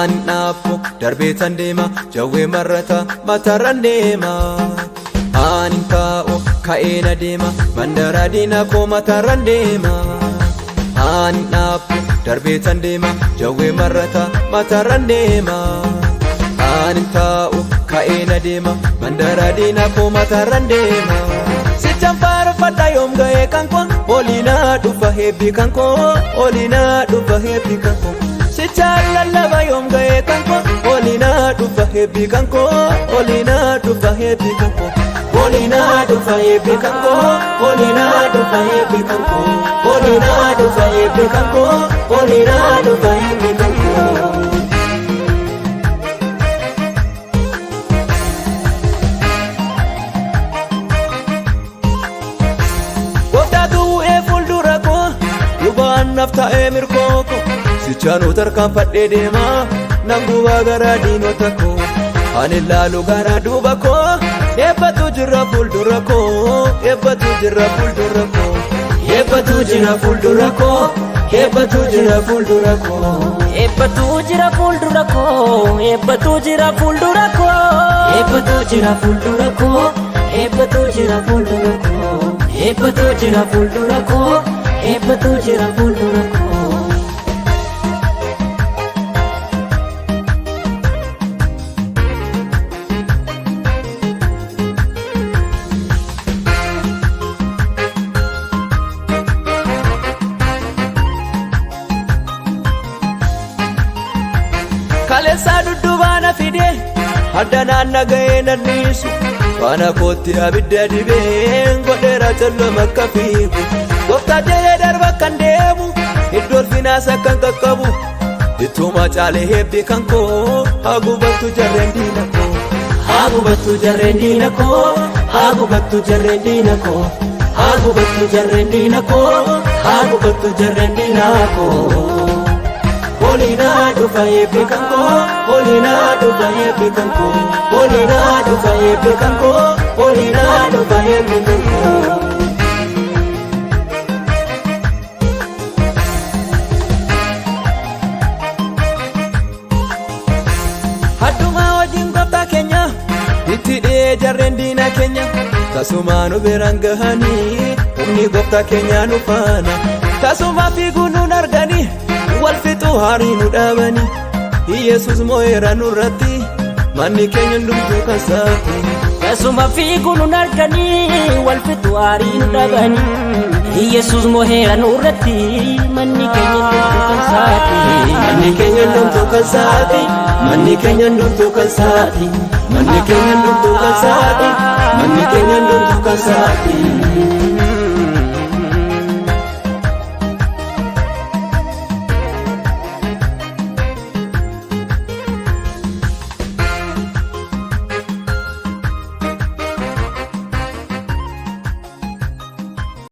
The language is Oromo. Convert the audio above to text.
Ani dhaabbu darbeetan deema, jawwee marrata mataarran deema. Ani taa'u ka'een adeema, mandara diina koo mataarran deema. Ani dhaabbu darbeetan deema, jawwee marrata mataarran deema. Ani taa'u ka'een adeema, mandara diina koo mataarran deema. Sichan faarfadha yoom ga'ee kan koo, oliinaa dhufa heebbi kan koo, oliinaa dhufa heebbi kan koo. Sichaan lallaba yoom ga'ee kan koo, oliinaa dhufa heebbi kan koo, oliinaa dhufa heebbi kan koo. Oliinaa dhufa heebbi kan koo, oliinaa dhufa heebbi kan koo, oliinaa dhufa heebbi kan koo, oliinaa dhufa heebbi kan koo. Gooftaatu bu'ee fuuldura koo, dhubaan naaf ta'ee mirkoo koo, sichaanuu tarkaanfadhee deema, nan gubaa gara diinota koo. Ani laalu gara duuba koo, eebbatu jira fuuldura koo, eebbatu jira fuuldura koo, eebbatu jira fuuldura koo, eebbatu jira fuuldura koo. Eebbatu jira fuuldura koo, eebbatu jira fuuldura koo, eebbatu jira fuuldura koo, eebbatu jira fuuldura koo, eebbatu jira fuuldura koo, eebbatu jira fuuldura koo. Kaleessaa dudduubaa na fidee adda naanna ga'ee nanniisu, faana kootti abidda dibeen godheera colloma akka fiigu. Gooftaa jedhee darba kan deemu, iddoo ulfinaas akkan qaqqabu, ittuma caalee heebbi kan koo, haa gubattu jarreen diina koo. Haa gubattu jarreen diina koo, haa gubattu jarreen diina koo, haa gubattu jarreen diina koo, haa gubattu jarreen diina koo. Oliinaa dhufa eebbi kan koo, oliinaa dhufa eebbi kan koo, oliinaa dhufa eebbi kan koo, oliinaa dhufa eebbi kan koo. Haddumaa wajjin gooftaa keenya itti dhi'ee jarreen diina keenya, tasuma nu biraan gahanii, humni gooftaa keenya nu faana. Tasuma fiiguu nun arganii, wal fixuu haarii nu dhaabanii, Iyesuus moo'eera nurratti, manni keenya hundumtuu kan saati. Tasuma fiiguu nun arganii, wal fixuu haarii nu dhabanii, Iyesuus moo'eera nurratti, manni keenya hundumtuu kan saati. Manni keenya hundumtuu kan saati, manni keenya hundumtuu kan saati, manni keenya hundumtuu kan saati, manni keenya hundumtuu kan saati.